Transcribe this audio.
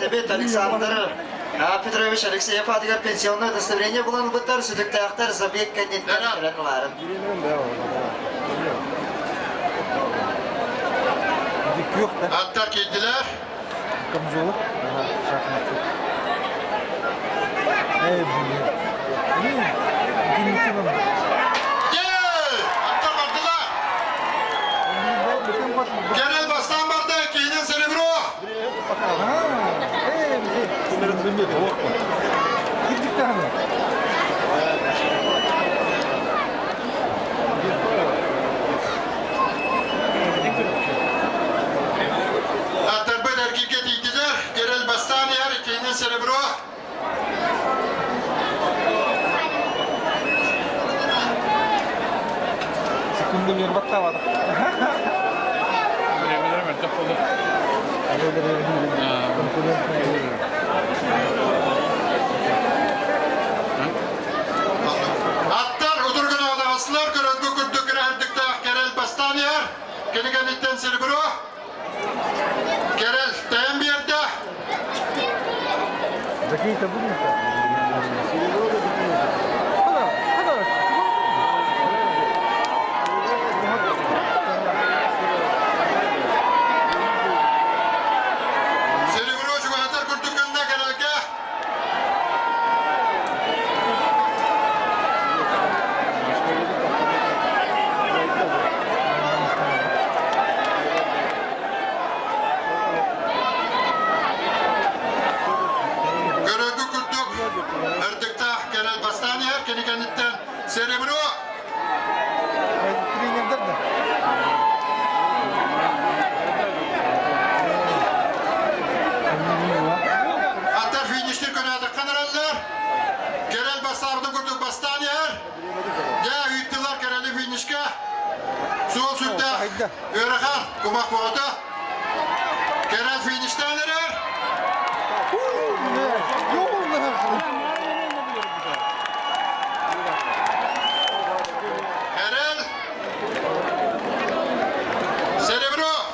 эбит Александр Петрович Алексеев аатыгар пенсионное удостоверение булан ылбыттар, сүтүктээхтэр забег кэнниттэн кэлэн ылаарын. Аттар киирдилэр. Камзолу. Ага, Эй, блин. Аттар бардылар. Кэрэл бастаан барда, киһинэн серебро. Аттарбыт эргииргэ тиийдилэр. Кэрэл бастаан иһэр, киһинэн серебро. Секунду баттаабатах. Бириэмэлэрэ мөлтөх буолуо. Аттар утургун аҕалаҕаслар көрөргө курдук кэрэһэрдиктээх Кэрэл бастаан иһэр. Кини кэнниттэн серебро. Кэрэл тэйэн биэрдэ. Какие-то будут? Серебро чугаһатар курдук гынна Кэрэлгэ. Көрөргө курдук ырдыктаах Кэрэл бастаан иһэр, кини кэнниттэн Серебро Тренердер да. Аттар фиништир көнөөтөххөн эрэллэр. Кэрэл бастаабытын курдук бастаан иһэр. Дьэ, ыыттылар Кэрэли финишкэ. Суол сүрдээх ыарахан, кумах боҕото. Кэрэл фиништээн эрэр.